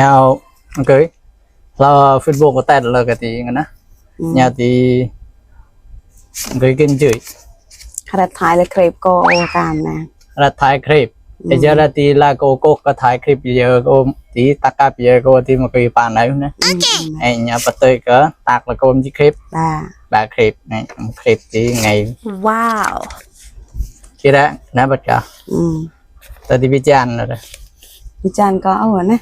ຍາວ ໂອເຄ ລາວ ເຟດບຸກ ກໍແຕັດ ແລ້ວກໍຕີກັນນະ ອືມ ຍາວຕີ ໂອເຄ ກິນຈຸ້ຍ ຂະໜາດຖ່າຍແລ້ວເຄຣບກໍໂອການນະ ຂະໜາດຖ່າຍເຄຣບ ອືມ ເອເຈລາຕີລາໂກໂກກກໍຖ່າຍຄລິບວິດີໂອ ກໍຕີຕັກກັບວິດີໂອ ກໍຕີມັນກໍຢູ່ປານໃດນະ ອືມ ອືມ ໄອ້ຍາປະເຕີຍກໍຕັກແລ້ວກໍມັນຊິເຄຣບ ບາ ບາເຄຣບ ໄງ ເຄຣບຕີໄງ ວ້າວ ທີ່ແລະນະບັດກາ ອືມ ແຕ່ທີ່ວິຈານນະ ວິຈານກໍເອົານະ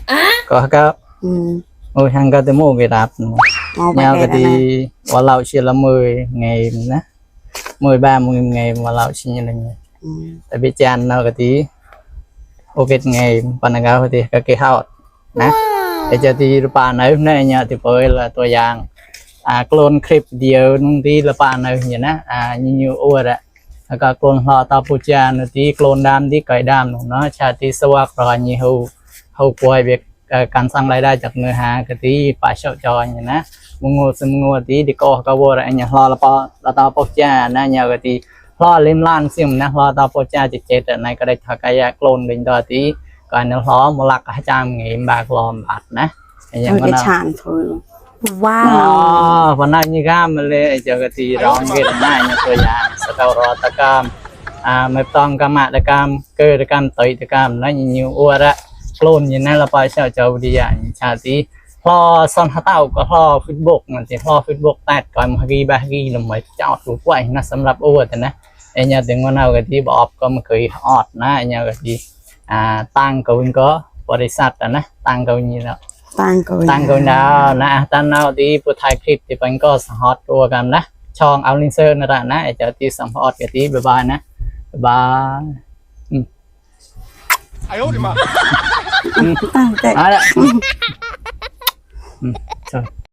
ກໍ ກໍ ອືມ ໂອ້ຍ ຫັ້ນກໍແຕ່ໝູ່ໄປດັບ ຍາວກໍຕີ ວ່າເລົ່າຊິລະເມີຍໄງນະ ເມີຍບ້າເມີຍໄງ ວ່າເລົ່າຊິລະເມີຍ ອືມ ແຕ່ວິຈານເນາະກໍຕີ ໂອເຄໄງ ປານນັ້ນກໍຕິ ກໍເກເຮົານະ ແຕ່ຈະຕີປານໃດນະ ຍາວຕິເປີຍລະຕົວຢ່າງ ອ່າ ໂກລນຄລິບດຽວໜຶ່ງຕີລະປານໃດນະ ອ່າ ຍູອວດ ແລ້ວກໍໂກນເລາະຕາປູຈານຕິ ໂກນດຳຕິ ໄກ່ດຳເນາະ ຊາຕິສະຫວັກ ຣອຍຍີ່ ເຮົາ ເຮົາປ່ວຍເວກ ການສ້າງລາຍໄດ້ຈາກເນື້ອຫາກະຕິ ປາເຊົາຈອຍນະ ມະງວດສະມະງວດຕິ ດິກອກະໂວລະ ອັນຍາຮອລະປະ ລະຕາປົກຈານະ ຍາກະຕິ ຮອລລິມລານຊິມນະ ຮອລະຕາປົກຈາເຈັດ ໃນກະໄດ້ທະກະຍະໂກນເບັນດອດຕິ ການຮອມະລັກກະຈາມເງບາກລອມບາດນະ ອັນຍາ ເອີ ມະນາ ຊານເພິ ວ້າວ ອໍ ປະນາຍນິກາມະເລ ເຈົ້າກະຕິ ຣອງເວດນາ ຍົກຕົວຢ່າງ ສະເກົາຣອຕະກຳ ອາ ໄມ້ຕອງກະມະຕະກຳ ເກີຕະກຳ ເຕີຍຕະກຳ ນະ ຍູອວດ ໂກນຍະນະ ລະປາເຊົາເຈົ້າວິທະຍາ ຊາຕິ ຮອສອນຮະເຕົ້າກໍຮອເຟດບຸກ ມັນຊິຮອເຟດບຸກແຕັດ ກໍມາກີບາກີລະມາຈອດກວຍນະ ສຳລັບອວດນະ ເອຍາເຕັງວ່າເຮົາກະຕິບອບກໍມາເຄີຍອອດນະ ເອຍາກະຕິ ອ່າ ຕ່າງກະວິນກໍບໍລິສັດນະ ຕ່າງກະວິນນີ້ແລ້ວ ຕ່າງກະວິນ ຕ່າງກະວິນດາວນະ ຕ່າງເຮົາຕິຜູ້ຖ່າຍຄລິບຕິເປັນກໍສະຮອດຕົວກັນນະ ຊ່ອງເອົາລິນເຊີນະ ນະ ເຈົ້າຕິສຳພອດກະຕິ ບາຍບາຍນະ ບາຍບາຍ ອືມ ອາຍໂອ ອືມ ຕັ້ງແຕ່ ເອົາລະ ອືມ ອືມ